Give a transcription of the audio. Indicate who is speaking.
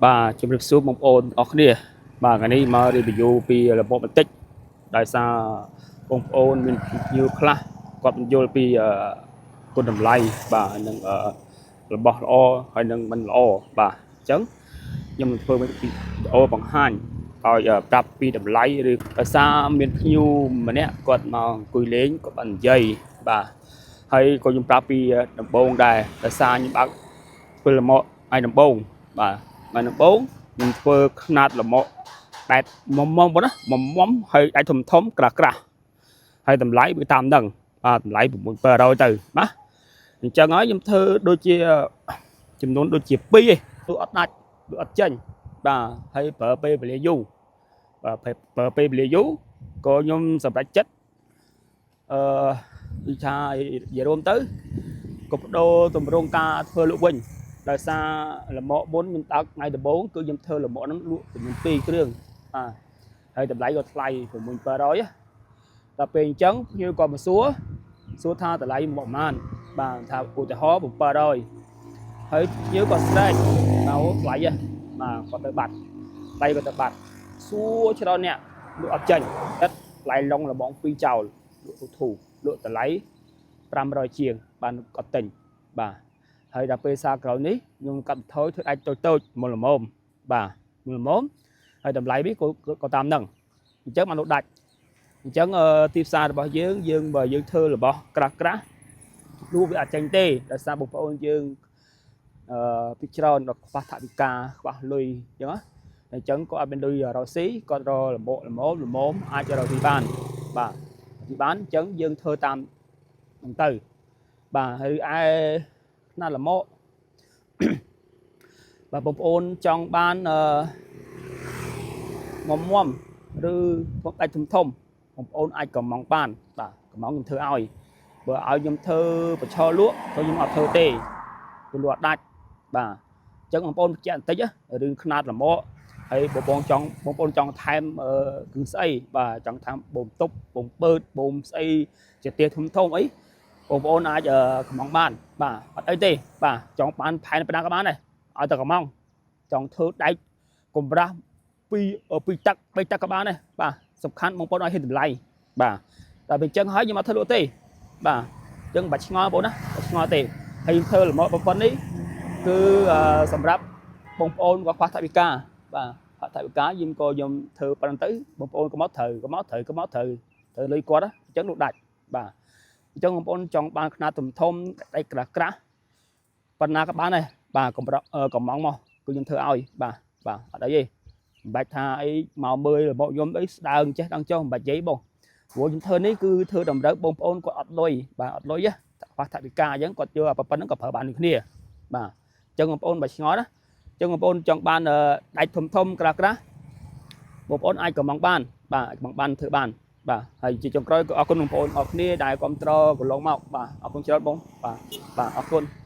Speaker 1: បាទជម្រាបសួរបងប្អូនអរគ្នាបាទថ្ងៃនេះមក review ពីរបបបន្តិចដោយសារបងប្អូនមានភ្ញៀវខ្លះគាត់បញ្យល់ពីអឺគុណតម្លៃបាទនិងអឺរបស់ល្អហើយនិងមិនល្អបាទអញ្ចឹងខ្ញុំនឹងធ្វើវីដេអូបង្ហាញឲ្យប្រាប់ពីតម្លៃឬដោយសារមានភ្ញៀវម្នាក់គាត់មកអង្គុយលេងគាត់បាននិយាយបាទហើយក៏ខ្ញុំប្រាប់ពីដំបូងដែរដោយសារខ្ញុំបើកធ្វើលមកឲ្យដំបូងបាទ ថ្ងៃដំបូងខ្ញុំធ្វើខ្នាតលមកបែបមុំមុំប៉ុណ្ណាមុំមុំហើយអាចធំធំក្រាស់ក្រាស់ហើយតម្លៃវាតាមហ្នឹងបាទតម្លៃ6700ទៅណាអញ្ចឹងហើយខ្ញុំធ្វើដូចជាចំនួនដូចជា2ឯងគឺអត់ដាច់គឺអត់ចេញបាទហើយប្រើពេលវេលាយូរបាទប្រើពេលវេលាយូរក៏ខ្ញុំសម្រេចចិត្តអឺនិយាយថានិយាយរួមទៅក៏បដូរទម្រង់ការធ្វើលក់វិញ ដោយសារលមកមុនខ្ញុំដើកថ្ងៃដំបូងគឺខ្ញុំធ្វើលមកហ្នឹងលក់ចំនួន2គ្រឿងបាទហើយតម្លៃក៏ថ្លៃ6700ដល់ពេលអញ្ចឹងភ្ញៀវក៏មកសួរសួរថាតម្លៃមកប៉ុន្មានបាទថាឧទាហរណ៍700ហើយភ្ញៀវក៏ស្រែកមកថ្លៃហ៎បាទគាត់ទៅបាត់ថ្លៃគាត់ទៅបាត់សួរច្រើនអ្នកលក់អត់ចេញទឹកថ្លៃឡុងលបង2ចោលលក់ធូរលក់តម្លៃ500ជាងបានគាត់ទិញបាទ ហើយដល់ពេលសារក្រោយនេះខ្ញុំកាត់បន្ថយធ្វើអាចតូចតូចមុនល្មមបាទមុនល្មមហើយតម្លៃវាក៏ក៏តាមហ្នឹងអញ្ចឹងបានលក់ដាច់អញ្ចឹងទីផ្សាររបស់យើងយើងបើយើងធ្វើរបស់ក្រាស់ក្រាស់លក់វាអត់ចេញទេដោយសារបងប្អូនយើងអឺពីច្រើនដល់ខ្វះថវិកាខ្វះលុយអញ្ចឹងណាអញ្ចឹងគាត់អត់មានលុយរកស៊ីគាត់រកលមល្មមល្មមអាចរកស៊ីបានបាទស៊ីបានអញ្ចឹងយើងធ្វើតាមហ្នឹងទៅបាទហើយឯខ្នាតលមក បាទបងប្អូនចង់បានអឺមុំមុំឬធំដាច់ធំធំបងប្អូនអាចកំងបានបាទកំងខ្ញុំធ្វើឲ្យបើឲ្យខ្ញុំធ្វើបឆលក់ក៏ខ្ញុំអត់ធ្វើទេគឺលក់អត់ដាច់បាទអញ្ចឹងបងប្អូនបញ្ជាក់បន្តិចរឿងខ្នាតលមកហើយបងបងចង់បងប្អូនចង់ថែមគ្រឿងស្អីបាទចង់ថែមបូមទប់បូមបឺតបូមស្អីជាទាធំធំអីបងប្អូនអាចកំងបានបាទអត់អីទេបាទចង់បានផែនប៉ុណ្ណាក៏បានដែរឲ្យតែកំង ចង់ធ្វើដែកកម្រាស់ពីពីទឹកបីទឹកក៏បានដែរបាទសំខាន់បងប្អូនឲ្យហ៊ានតម្លៃបាទតែពេលអញ្ចឹងហើយខ្ញុំអត់ធ្វើលក់ទេបាទអញ្ចឹងបាច់ឆ្ងល់បងប្អូនណាបាច់ឆ្ងល់ទេហើយខ្ញុំធ្វើលមកប៉ុណ្ណេះគឺសម្រាប់បងប្អូនក៏ខ្វះថវិកាបាទខ្វះថវិកាយើងក៏ខ្ញុំធ្វើប៉ុណ្ណឹងទៅបងប្អូនក៏មកត្រូវក៏មកត្រូវក៏មកត្រូវត្រូវលុយគាត់អញ្ចឹងលក់ដាច់បាទអញ្ចឹងបងប្អូនចង់បានខ្នាតធំធំដែកក្រាស់ក្រាស់ប៉ុណ្ណាក៏បានដែរបាទកម្រកំងមក គឺខ្ញុំធ្វើឲ្យបាទបាទអត់អីទេមិនបាច់ថាអីមកមើលរបស់ខ្ញុំអីស្ដើងចេះដល់ចុះមិនបាច់និយាយបងព្រោះខ្ញុំធ្វើនេះគឺធ្វើតម្រូវបងប្អូនគាត់អត់លុយបាទអត់លុយខ្វះថវិកាអញ្ចឹងគាត់យកអាប៉ុណ្្នឹងក៏ប្រើបានដូចគ្នាបាទអញ្ចឹងបងប្អូនបើឆ្ងល់ណាអញ្ចឹងបងប្អូនចង់បានដាច់ធំធំក្រាស់ក្រាស់បងប្អូនអាចកំងបានបាទអាចកំងបានធ្វើបានបាទហើយជាចុងក្រោយក៏អរគុណបងប្អូនអរគ្នាដែលគ្រប់គ្រងកន្លងមកបាទអរគុណច្រើនបងបាទបាទអរគុណ។